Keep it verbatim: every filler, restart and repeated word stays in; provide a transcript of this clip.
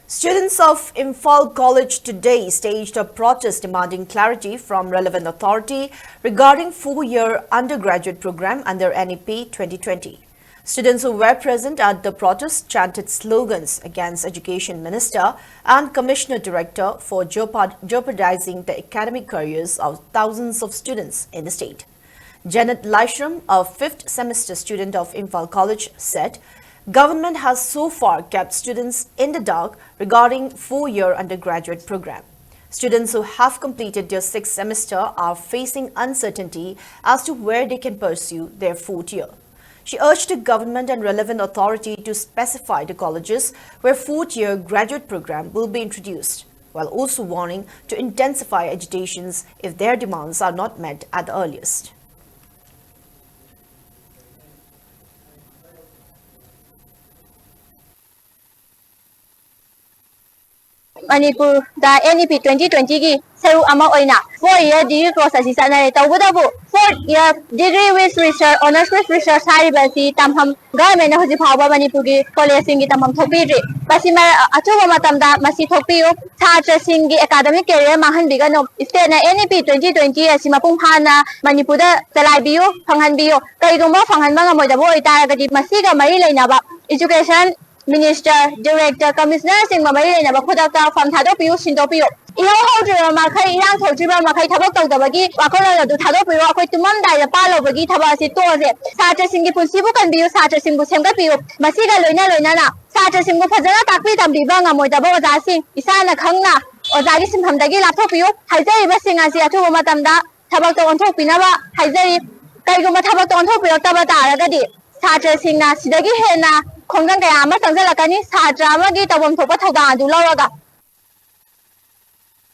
Students of Imphal College today staged a protest demanding clarity from relevant authority regarding four-year undergraduate program under N E P twenty twenty. Students who were present at the protest chanted slogans against Education Minister and Commissioner Director for jeopard-, jeopardizing the academic careers of thousands of students in the state. Janet Laishram, a fifth semester student of Imphal College, said government has so far kept students in the dark regarding four-year undergraduate program. Students who have completed their sixth semester are facing uncertainty as to where they can pursue their fourth year. She urged the government and relevant authority to specify the colleges where fourth year graduate program will be introduced, while also warning to intensify agitations if their demands are not met at the earliest. ꯃꯅꯤꯄꯨꯔꯗ N E P twenty twenty ꯒꯤ ꯁꯔꯨꯛ ꯑꯃ ꯑꯣꯏꯅ four year degree course ꯑꯁꯤ ꯆꯠꯅꯔꯦ꯫ ꯇꯧꯕꯇꯕꯨ four year degree with research, honours with research ꯍꯥꯏꯔꯤꯕ ꯑꯁꯤ ꯇꯝꯐꯝ government ꯅ ꯍꯧꯖꯤꯛ ꯐꯥꯎꯕ ꯃꯅꯤꯄꯨꯔꯒꯤ college ꯁꯤꯡꯒꯤ ꯇꯝꯐꯝ ꯊꯣꯛꯄꯤꯗ꯭ꯔꯤ꯫ ꯃꯁꯤ ꯃꯔ-, ꯑꯊꯨꯕ ꯃꯇꯝꯗ ꯃꯁꯤ ꯊꯣꯛꯄꯤꯌꯨ꯫ ꯁꯥꯇ꯭ꯔꯁꯤꯡꯒꯤ academic career ꯃꯥꯡꯍꯟꯕꯤꯒꯅꯨ꯫ State ꯅ N E P twenty twenty ꯑꯁꯤ ꯃꯄꯨꯡ ꯐꯥꯅ ꯃꯅꯤꯄꯨꯔꯗ ꯆꯂꯥꯏꯕꯤꯌꯨ, ꯐꯪꯍꯟꯕꯤꯌꯨ꯫ ꯀꯔꯤꯒꯨꯝꯕ ꯐꯪꯍꯟꯕ ꯉꯝꯃꯣꯏꯗꯕ ꯑꯣꯏꯇꯥꯔꯒꯗꯤ ꯃꯁꯤꯒ ꯃꯔꯤ ꯂꯩꯅꯕ education minister, director, commissioner ꯁꯤꯡꯒ ꯃꯔꯤ ꯂꯩꯅꯕ ꯈꯨꯗꯛꯇ form ꯊꯥꯗꯣꯛꯄꯤꯌꯨ, ꯁꯤꯟꯗꯣꯛꯄꯤꯌꯨ꯫ ꯏꯍꯧ ꯍꯧꯗ꯭ꯔꯤꯕ ꯃꯈꯩ, ꯏꯔꯥꯡ ꯊꯣꯛꯇ꯭ꯔꯤꯕ ꯃꯈꯩ ꯊꯕꯛ ꯇꯧꯗꯕꯒꯤ ꯋꯥꯈꯜꯂꯣꯟ ꯑꯗꯨ ꯊꯥꯗꯣꯛꯄꯤꯌꯨ꯫ ꯑꯩꯈꯣꯏ ꯇꯨꯝꯃꯝꯗꯥꯏꯗ ꯄꯥ ꯂꯧꯕꯒꯤ ꯊꯕꯛ ꯑꯁꯤ ꯇꯣꯛꯑꯁꯦ꯫ ꯁꯥꯇ꯭ꯔꯁꯤꯡꯒꯤ ꯄꯨꯟꯁꯤꯕꯨ ꯀꯟꯕꯤꯌꯨ, ꯁꯥꯇ꯭ꯔꯁꯤꯡꯕꯨ ꯁꯦꯝꯒꯠꯄꯤꯌꯨ꯫ ꯃꯁꯤꯒ ꯂꯣꯏꯅ ꯂꯣꯏꯅꯅ ꯁꯥꯇ꯭ꯔꯁꯤꯡꯕꯨ ꯐꯖꯅ ꯇꯥꯛꯄꯤ ꯇꯝꯕꯤꯕ ꯉꯝꯃꯣꯏꯗꯕ ꯑꯣꯖꯥꯁꯤꯡ ꯏꯁꯥꯅ ꯈꯪꯅ ꯑꯣꯖꯥꯒꯤ ꯁꯤꯟꯐꯝꯗꯒꯤ ꯂꯥꯞꯊꯣꯛꯄꯤꯌꯨ꯫ ꯍꯥꯏꯖꯔꯤꯕꯁꯤꯡ ꯑꯁꯤ ꯑꯊꯨꯕ ꯃꯇꯝꯗ ꯊꯕꯛꯇ ꯑꯣꯟꯊꯣꯛꯄꯤꯅꯕ ꯍꯥꯏꯖꯔꯤ꯫ ꯀꯩꯒꯨꯝꯕ ꯊꯕꯛꯇ ꯑꯣꯟꯊꯣꯛꯄꯤꯔꯛꯇꯕ ꯇꯥꯔꯒꯗꯤ ꯁꯥꯇ꯭ꯔꯁꯤꯡꯅ ꯁꯤꯗꯒꯤ ꯍꯦꯟꯅ ꯈꯣꯡꯖꯪ ꯀꯌꯥ ꯑꯃ ꯆꯪꯁꯤꯜꯂꯛꯀꯅꯤ꯫ ꯁꯥꯇ꯭ꯔ ꯑꯃꯒꯤ ꯇꯧꯐꯝ ꯊꯣꯛꯄ ꯊꯧꯗꯥꯡ ꯑꯗꯨ ꯂꯧꯔꯒ